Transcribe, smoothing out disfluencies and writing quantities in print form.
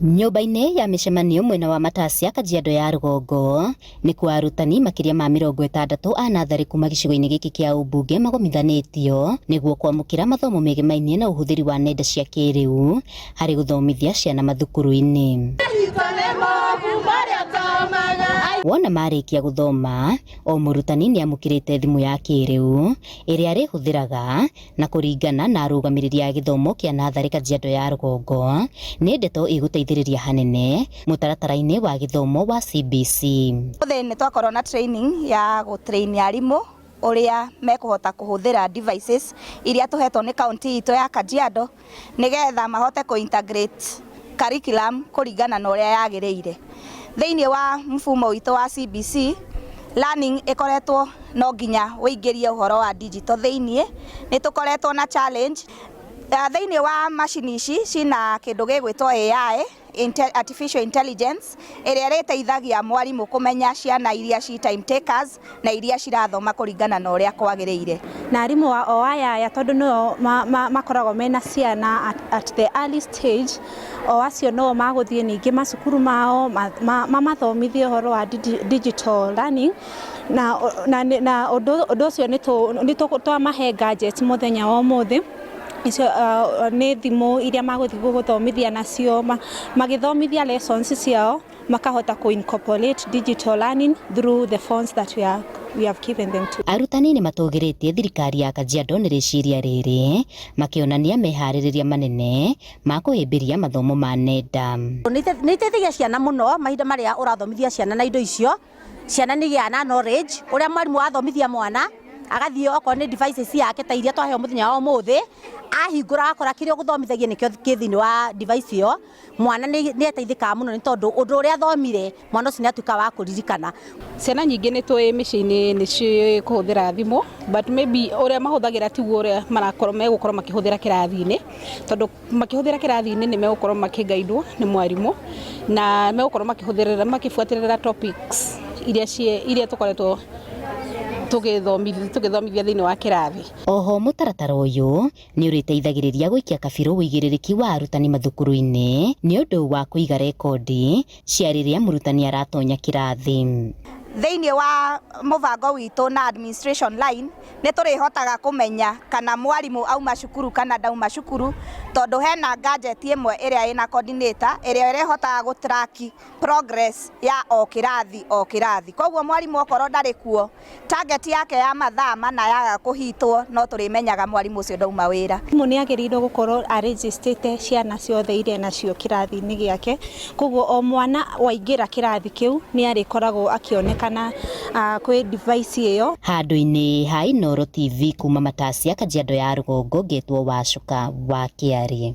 Nyũmba-inĩ ya mĩcemanio mwena wa Matasia, Kajiado ya Rũgongo, nĩkuo arutani makĩria ma 60 a natharĩ kuma gĩcigo-inĩ gĩkĩ kĩa ũmbunge magomithanĩtio nĩguo kwamũkĩra mathomo megemainie na ũhũthĩri wa nenda cia kĩrĩu harĩ gũthomithia ciana mathukuru-inĩ. Wona marĩkia gũthoma, o mũrutani nĩ amũkĩrĩte thimũ ya kĩrĩu ĩrĩa arĩhũthĩraga na kũringana na arũgamĩrĩri a gĩthomo kĩa natharĩ Kajiado ya Rũgongo, nĩ ndeto ĩgũteithĩrĩria hanene mũtaratara-inĩ wa gĩthomo wa CBC. Ũmũthĩ nĩ twakorwo na training ya gũ train arimũ ũrĩa mekũhota kũhũthĩra devices iria tũhetwo nĩ kaunti itũ ya Kajiado nĩgetha mahote kũ integrate curriculum kũringana na ũrĩa yagĩrĩire. Thĩinĩ wa mfumo witũ wa CBC, learning ĩkoretwo no nginya ũingĩrie ũhoro wa digital thĩinĩ, nĩ tũkoretwo na challenge thĩinĩ wa macini ici cina kĩndũ gĩgwĩtwo AI, artificial intelligence, ĩrĩa ĩrĩteithagia mwarimũ kũmenya ciana iria ci time takers na iria cirathoma kũringana na ũrĩa kwagĩrĩire. Na arimũ o aya aya tondũ nĩo makoragwo mena ciana at the early stage, o acio no magũthiĩ ningĩ macukuru mao mamathomithie ũhoro wa digital learning na ũndũ ũcio nĩ twamahe gadgets mũthenya wa ũmũthĩ. Icio nĩ thimũ iria magũthiĩ gũthomithia nacio, magĩthomithia lessons ciao makahota kũ incorporate digital learning through the phones that we have given them to. Arutani nĩ matũgĩrĩtie thirikari ya Kajiado nĩ rĩciria rĩrĩ, makĩonania meharĩrĩria manene ma kũhĩmbĩria mathomo ma nenda. Nĩ iteithagia ciana mũno mahinda marĩa ũrathomithia ciana na indo icio, ciana nĩ igĩaga na knowledge ũrĩa mwarimũ athomithia mwana agathiĩ okorwo nĩ devices yake ta iria twaheo mũthenya wa ũmũthĩ, ahingũra agakora kĩrĩa ũgũthomithagia nĩkĩo kĩ thĩinĩ wa device ĩyo, mwana nĩ ateithĩkaga mũno nĩ tondũ ũndũ ũrĩa athomire mwana ũcio nĩ atuĩkaga wa kũririkana. Ciana nyingĩ nĩ tũĩ mĩciĩ-inĩ nĩ ciũĩ kũhũthĩra thimũ, but maybe ũrĩa mahũthagĩra tiguo ũrĩa marakorwo megũkorwo makĩhũthĩra kĩrathi-inĩ, tondũ makĩhũthĩra kĩrathi-inĩ nĩ megũkorwo makĩgaidwo nĩ mwarimũ na megũkorwo makĩhũthĩrĩra makĩbuatĩrĩra topics iria iria tũkoretwo tũgĩthomithia thĩinĩ wa kĩrathi. Oho mũtaratara ũyũ nĩ ũrĩteithagĩrĩria gũikia kabirũ ũigĩrĩrĩki wa arutani mathukuru-inĩ nĩ ũndũ wa kũiga rekondi cia rĩrĩa mũrutani aratonya kĩrathi. Thĩinĩ wa mũbango witũ na administration line nĩ tũrĩhotaga kũmenya kana mwarimũ auma cukuru kana ndauma cukuru, tondũ hena gadget ĩmwe ĩrĩa ĩna coordinator ĩrĩa ĩrĩhotaga gũ track progress ya o kĩrathi o kĩrathi. Koguo mwarimũ okorwo ndarĩ kuo, target yake ya mathaa mana yaga kũhitwo, no tũrĩmenyaga mwarimũ ũcio ndauma wĩra. Mwarimũ nĩ agĩrĩirwo gũkorwo arĩnjĩstĩte ciana ciothe iria enacio kĩrathi-inĩ gĩake, koguo o mwana waingĩra kĩrathi kĩu nĩ arĩkoragwo akĩonekana kwĩ device ĩyo. Handũ-inĩ ha Inooro TV kuma Matasia, Kajiado ya Rũgongo, ngetwo Wacuka wa Kĩarĩ.